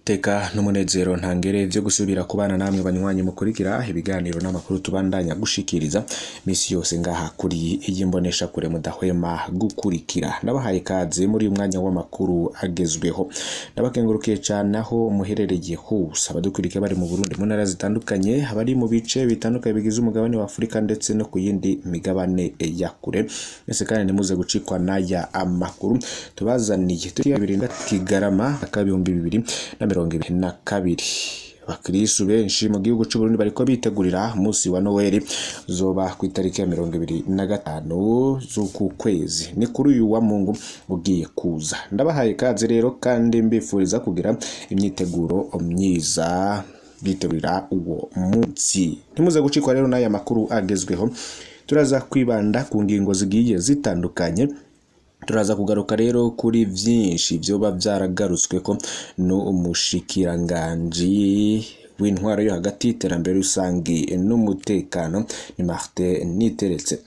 Teka n'umunezero ntangere vyo gusubira kubana namwe banywanyi mukurikira ibiganiro n'amakuru tubandanya gushikiriza misi yose ngaha kuri iyi mbonesha kure mudahwema gukurikira. Ndabahaye kaze muri uyu mwanya w'amakuru agezweho, ndabakengurukiye cyane aho muherereye hose, abadukurikira bari mu Burundi mu ntara zitandukanye, abari mu bice bitandukanye bigize umugabane wa Afurika ndetse no ku yindi migabane ya kure. Mwese kandi ntimuze gucikwa n'aya amakuru tubazaniye. Turi 2 Kigarama 2022. Abakristu benshi mu gihugu c'u Burundi bariko bitegurira umunsi wa Noel uzoba ku itariki ya 25 z'uku kwezi, ni kuri uyu wa Mungu ugiye kuza. Ndabahaye kaze rero kandi mbifuriza kugira imyiteguro myiza bitegurira uwo munsi. Ntimuze gucikwa rero n'aya makuru agezweho, turaza kwibanda ku ngingo zigiye zitandukanye. Turaza kugaruka rero kuri vyinshi vyoba vyaragarutsweko n'umushikiranganji w'intwaro yo hagati, iterambere rusangi n'umutekano, ni Martin Niteretse.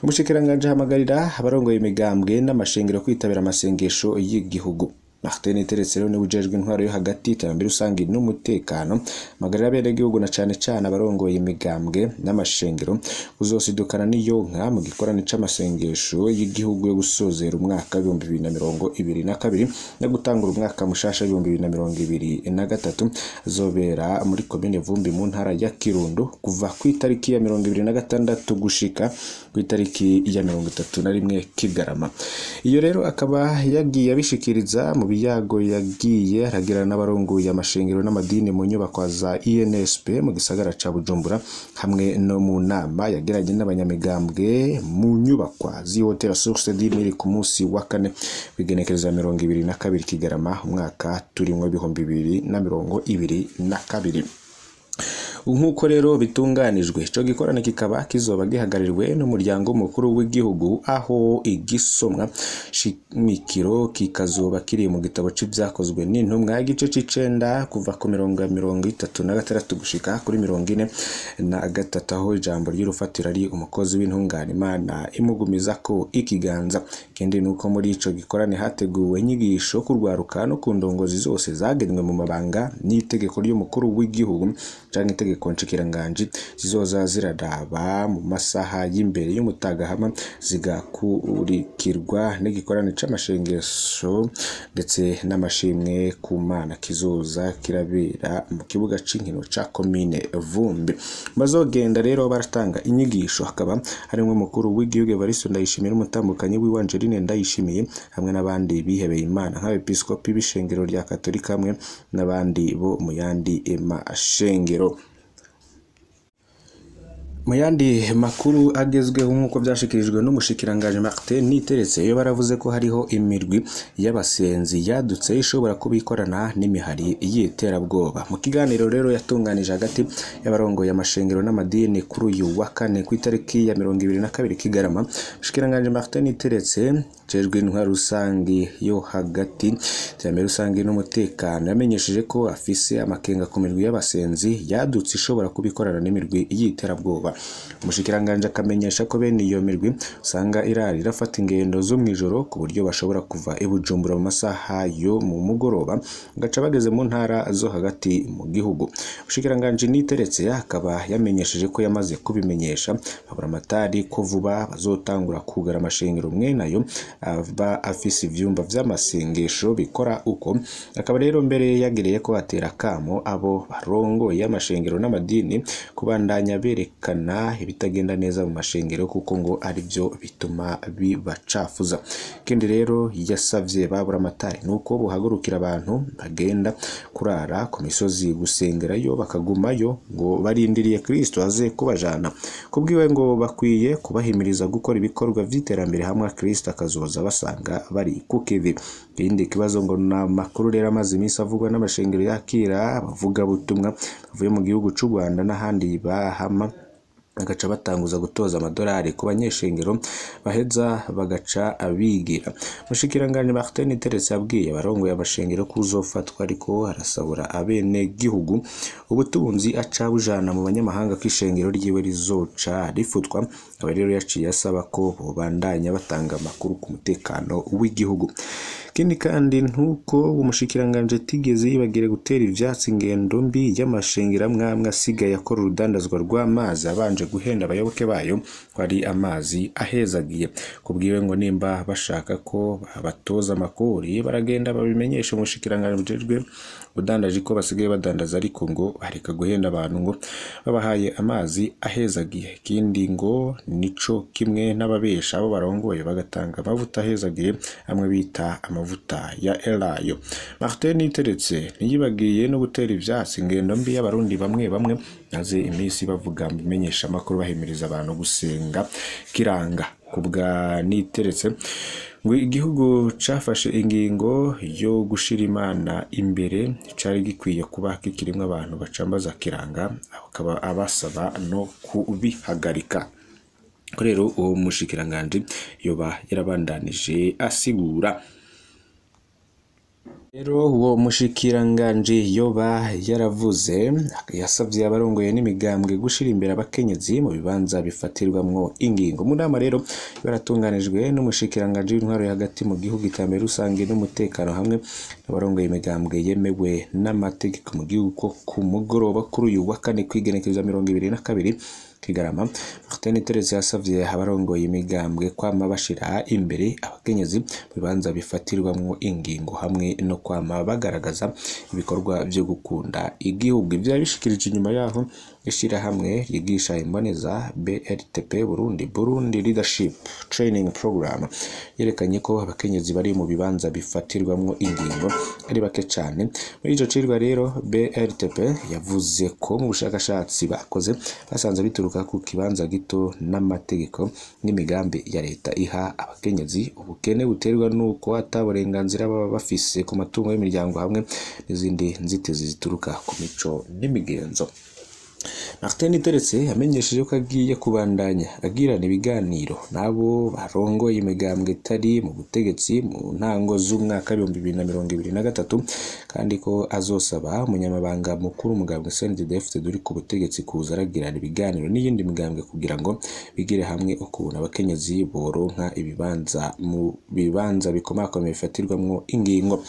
Umushikiranganji ahamagarira abarongoye imigambwe n'amashengero kwitabira amasengesho y'igihugu. Martin Niteretse rero niwe ujejwe intwaro yo hagati, iterambere rusangi n'umutekano, amagarira abenegihugu na cane cane abarongoye imigambwe n'amashengero kuzosidukana n'iyo nka mu gikorane c'amasengesho y'igihugu yo gusozera umwaka w'2022 no gutangura umwaka mushasha w'2023, azobera muri komine Vumbi mu ntara ya Kirundo kuva ku itariki ya 26 gushika ku itariki ya 31 Kigarama. Iyo rero akaba yagiye abishikiriza mu biyago yagiye aragirana n'abarongoye amashengero n'amadini mu nyubakwa za INSP mu gisagara ca Bujumbura, hamwe no mu nama yagiranye n'abanyamigambwe mu nyubakwa z'ihoteli Source du Nil ku munsi wa kane w'igenekerezo ya 22 Kigarama umwaka turimwo 2022. Nk'uko rero bitunganijwe, ico gikorane kikaba kizoba gihagarariwe n'umuryango mukuru w'igihugu, aho igisomwa shimikiro kikazoba kiri mu gitabo c'ivyakozwe n'intumwa, igice c'icenda kuva ku mirongo ya 36 gushika kuri 43, aho ijambo ry'urufatiro ari umukozi w'intungane Imana imugumizako ikiganza. Ikindi nuko muri ico gikorane hateguwe inyigisho ku rwaruka no ku ndongozi zose zagenwe mu mabanga n'itegeko ry'umukuru w'igihugu canke itegeko nshikiranganji, zizoza ziraraba mu masaha y'imbere y'umutaga, hama zigakurikirwa n'igikorane c'amashengesho ndetse n'amashimwe ku Mana kizoza kirabera mu kibuga c'inkino ca komine Vumbi. Bazogenda rero baratanga inyigisho hakaba harimwo umukuru w'igihugu Evariste Ndayishimiye n'umutambukanyi wiwe Angeline Ndayishimiye, hamwe n'abandi bihebeye Imana nk'abepiskopi b'ishengero rya Katolika hamwe n'abandi bo mu yandi mashengero. Mu yandi makuru agezweho, nk'uko vyashikirijwe n'umushikiranganji Martin Niteretse, iyo baravuze ko hariho imirwi y'abasenzi yadutse ishobora kuba ikorana n'imihari y'iterabwoba. Mu kiganiro rero yatunganije hagati y'abarongoye amashengero n'amadini kuri uyu wa kane ku itariki ya 22 Kigarama, umushikiranganji Martin Niteretse jejwe intwaro rusangi yo hagati, iterambere rusangi n'umutekano, yamenyesheje ko afise amakenga ku mirwi y'abasenzi yadutse ishobora kuba ikorana n'imirwi y'iterabwoba. Umushikiranganji akamenyesha ko bene iyo mirwi usanga irara irafata ingendo zo mw'ijoro, ku buryo bashobora kuva i Bujumbura mu masaha yo mu mugoroba gaca bageze mu ntara zo hagati mu gihugu. Umushikiranganji Niteretse akaba yamenyesheje ko yamaze kubimenyesha baburamatari ko vuba bazotangura kugara amashengero mwe nayo aba afise ivyumba vy'amasengesho bikora uko. Akaba rero mbere yagereye ko atera kamo abo barongoye amashengero n'amadini kubandanya berekana ibitagenda neza mu mashengero, kuko ngo arivyo bituma bibacafuza. Ikindi rero yasavye baburamatari nuko bohagurukira abantu bagenda kurara ku misozi gusengerayo bakagumayo ngo barindiriye Kristo aze kubajana. Kubwiwe ngo bakwiye kubahimiriza gukora ibikorwa vy'iterambere, hamwe Kristo akazoza basanga bari ku kivi. Ikindi kibazo ngo na makuru rero amaze iminsi avugwa n'amashengero yakira abavugabutumwa bavuye mu gihugu c'u Rwanda n'ahandi, bahama bagaca batanguza gutoza amadolari ku banyeshengero, baheza bagaca abigira. Umushikiranganji Martin Niteretse yabwiye abarongoye amashengero ko uzofatwa ariko arasahura abene gihugu ubutunzi aca bujana mu banyamahanga ko ishengero ryiwe rizoca rifutwa. Aba rero yaciye asaba ko bobandanya batanga amakuru ku mutekano w'igihugu. Ikindi kandi ntuko umushikiranganje atigeze yibagira gutera ivyatsi ingendo mbi y'amashengero amwamwe asigaye akora urudandazwa rw'amazi abanje guhenda abayoboke bayo ko ari amazi ahezagiye. Kubwiwe ngo nimba bashaka ko batoza amakori baragenda babimenyesha umushikiranganje bujejwe ubudandaji ko basigaye badandaza, ariko ngo bareka guhenda abantu ngo babahaye amazi ahezagiye. Ikindi ngo nico kimwe n'ababesha abo barongoye bagatanga amavuta ahezagiye amwe bita amavuta ya Elayo. Martin Niteretse ntiyibagiye no gutera ivyatsi ingendo mbi y'abarundi bamwe bamwe maze iminsi bavuga mu bimenyesha amakuru bahimiriza abantu gusenga kiranga. Kubwa Niteretse ngo igihugu cafashe ingingo yo gushira Imana imbere cari gikwiye kuba kikirimwo abantu bacambaza kiranga, akaba abasaba no kubihagarika. Ko rero uwo mushikiranganje yoba yarabandanije asigura. Rero uwo mushikiranganje yoba yaravuze yasavye abarongoye n'imigambwe gushira imbere abakenyezi mu bibanza bifatirwamwo ingingo. Mu nama rero baratunganijwe n'umushikiranganje w'intwaro hagati mu gihugu, iterambere rusange n'umutekano hamwe n'abarongoye imigambwe yemewe n'amategeko mu gihugu ko ku mugoroba kuri uyu wa kane kw'igenekerezo 22 Kigarama. Martin Niteretse yasavye abarongoye imigambwe kwama bashira imbere abakenyezi mu bibanza bifatirwamwo ingingo hamwe no kwama bagaragaza ibikorwa vyo gukunda igihugu. Ivyo yabishikirije inyuma yaho ishirahamwe ryigisha imboneza BRTP Burundi Leadership Training Program yerekanye ko abakenyezi bari mu bibanza bifatirwamwo ingingo ari bake cane. Muri ico cirwa rero BRTP yavuze ko mu bushakashatsi bakoze basanze bituruka ku kibanza gito n'amategeko n'imigambi ya leta iha abakenyezi, ubukene buterwa nuko ata burenganzira baba bafise ku matungo y'imiryango hamwe n'izindi nzitizi zituruka ku mico n'imigenzo. Martin Niteretse yamenyesheje ko agiye kubandanya agirana ibiganiro n'abo barongoye imigambwe itari mu butegetsi mu ntango z'umwaka 2023, kandi ko azosaba umunyamabanga mukuru umugambwe CNDD-FDD uri ku butegetsi kuza aragirana ibiganiro n'iyindi migambwe kugira ngo bigire hamwe ukuntu abakenyezi boronka ibibanza mu bibanza bikomakomeye bifatirwamwo ingingo.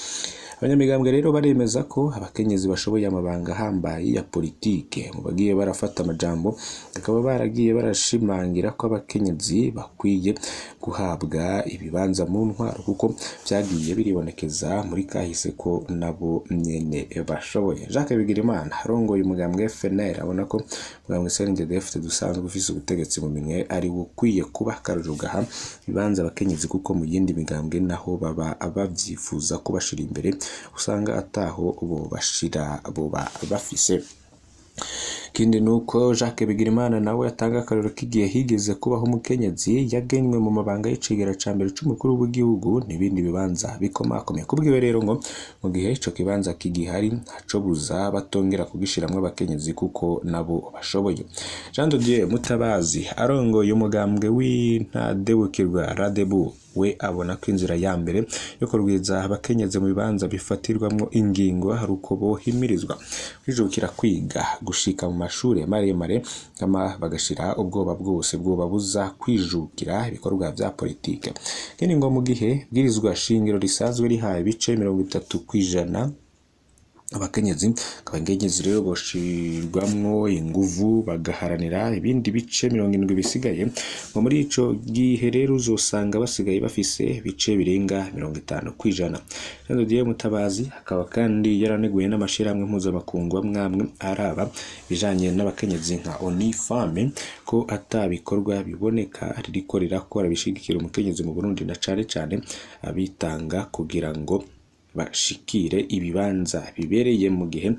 Abanyamigambwe rero baremeza ko abakenyezi bashoboye amabanga ahambaye ya politike. Mu bagiye barafata amajambo bakaba baragiye barashimangira ko abakenyezi bakwiye guhabwa ibibanza mu ntwaro kuko vyagiye biribonekeza muri kahise ko nabo nyene bashoboye. Jacques Bigirimana arongoye umugambwe FNL abona ko umugambwe CNDD-FDD dusanzwe ufise ubutegetsi mu minwe ari wo ukwiye kuba akarorero gaha ibibanza abakenyezi, kuko mu yindi migambwe naho baba bavyifuza kubashira imbere usanga ataho bo bashira boba bafise. Ikindi nuko Jacques Bigirimana nawe atanga akarorero k'igihe higeze kubaho umukenyezi yagenywe mu mabanga y'icegera ca mbere c'umukuru w'igihugu n'ibindi bibanza bikomakomeye. Kubwiwe rero ngo mu gihe ico kibanza kigihari ntacobuza batongera kugishiramwo abakenyezi kuko nabo bashoboye. Jean de Dieu Mutabazi arongoye umugambwe w'intadebukirwa Radebu we abona ko inzira ya mbere yo kurwiza abakenyezi mu bibanza bifatirwamwo ingingo hari uko bohimirizwa kwijukira kwiga gushika mu mashure maremare kama bagashira ubwoba bwose bwobabuza kwijukira ibikorwa vya politike. Kandi ngo mu gihe bwirizwa shingiro risanzwe rihaye ibice 30% abakenyezi, abakenyezi rero boshirwamwo inguvu bagaharanira ibindi bice 70 bisigaye. Ngo muri ico gihe rero uzosanga basigaye bafise ibice birenga 50%. Jean de Dieu Mutabazi akaba kandi yaraneguye n'amashirahamwe mpuzamakungu amwamwe araba bijanye n'abakenyezi nka ONU Femmes ko atabikorwa biboneka ririko rirakora bishigikira umukenyezi mu Burundi na cane cane abitanga kugira ngo bashikire ibibanza bibereye mu gihe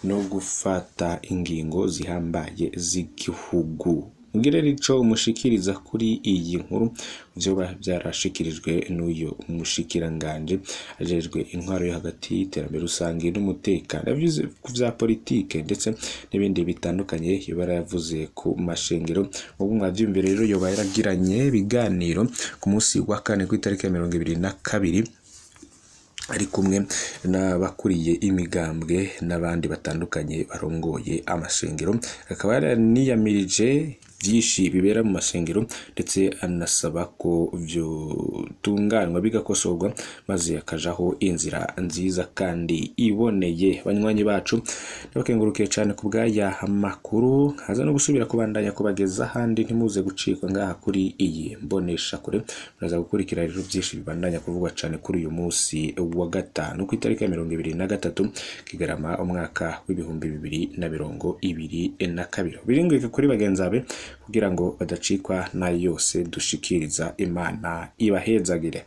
no gufata ingingo zihambaye z'igihugu. Mugire rico umushikiriza kuri iyi nkuru vyoba vyarashikirijwe n'uyu mushikiranganje ajejwe intwaro yo hagati y'iterambere rusange n'umutekano, yavuze ku vya politike ndetse n'ibindi bitandukanye. Yoba yaravuze ku mashengero. Mu mwavyumvire rero yoba yaragiranye ibiganiro ku munsi wa kane kw'itariki ya 22 ari kumwe n'abakuriye imigambwe n'abandi batandukanye barongoye amashengero, akaba yaraniyamirije byinshi bibera mu masengero, ndetse anasaba ko vyotunganywa bigakosorwa maze hakajaho inzira nziza kandi iboneye. Banywanyi bacu, ndabakengurukiye cane ku bw'aya makuru, haza no gusubira kubandanya kubageza ahandi, ntimuze gucikwa ngaha kuri iyi mbonesha kure. Muraza gukurikira rero byinshi bibandanya kuvugwa cane kuri uyu munsi wa gatanu ku itariki ya 23 Kigarama umwaka w'2022. Biringwike kuri bagenzi bawe kugira ngo badacikwa na yose dushikiriza. Imana ibahezagire.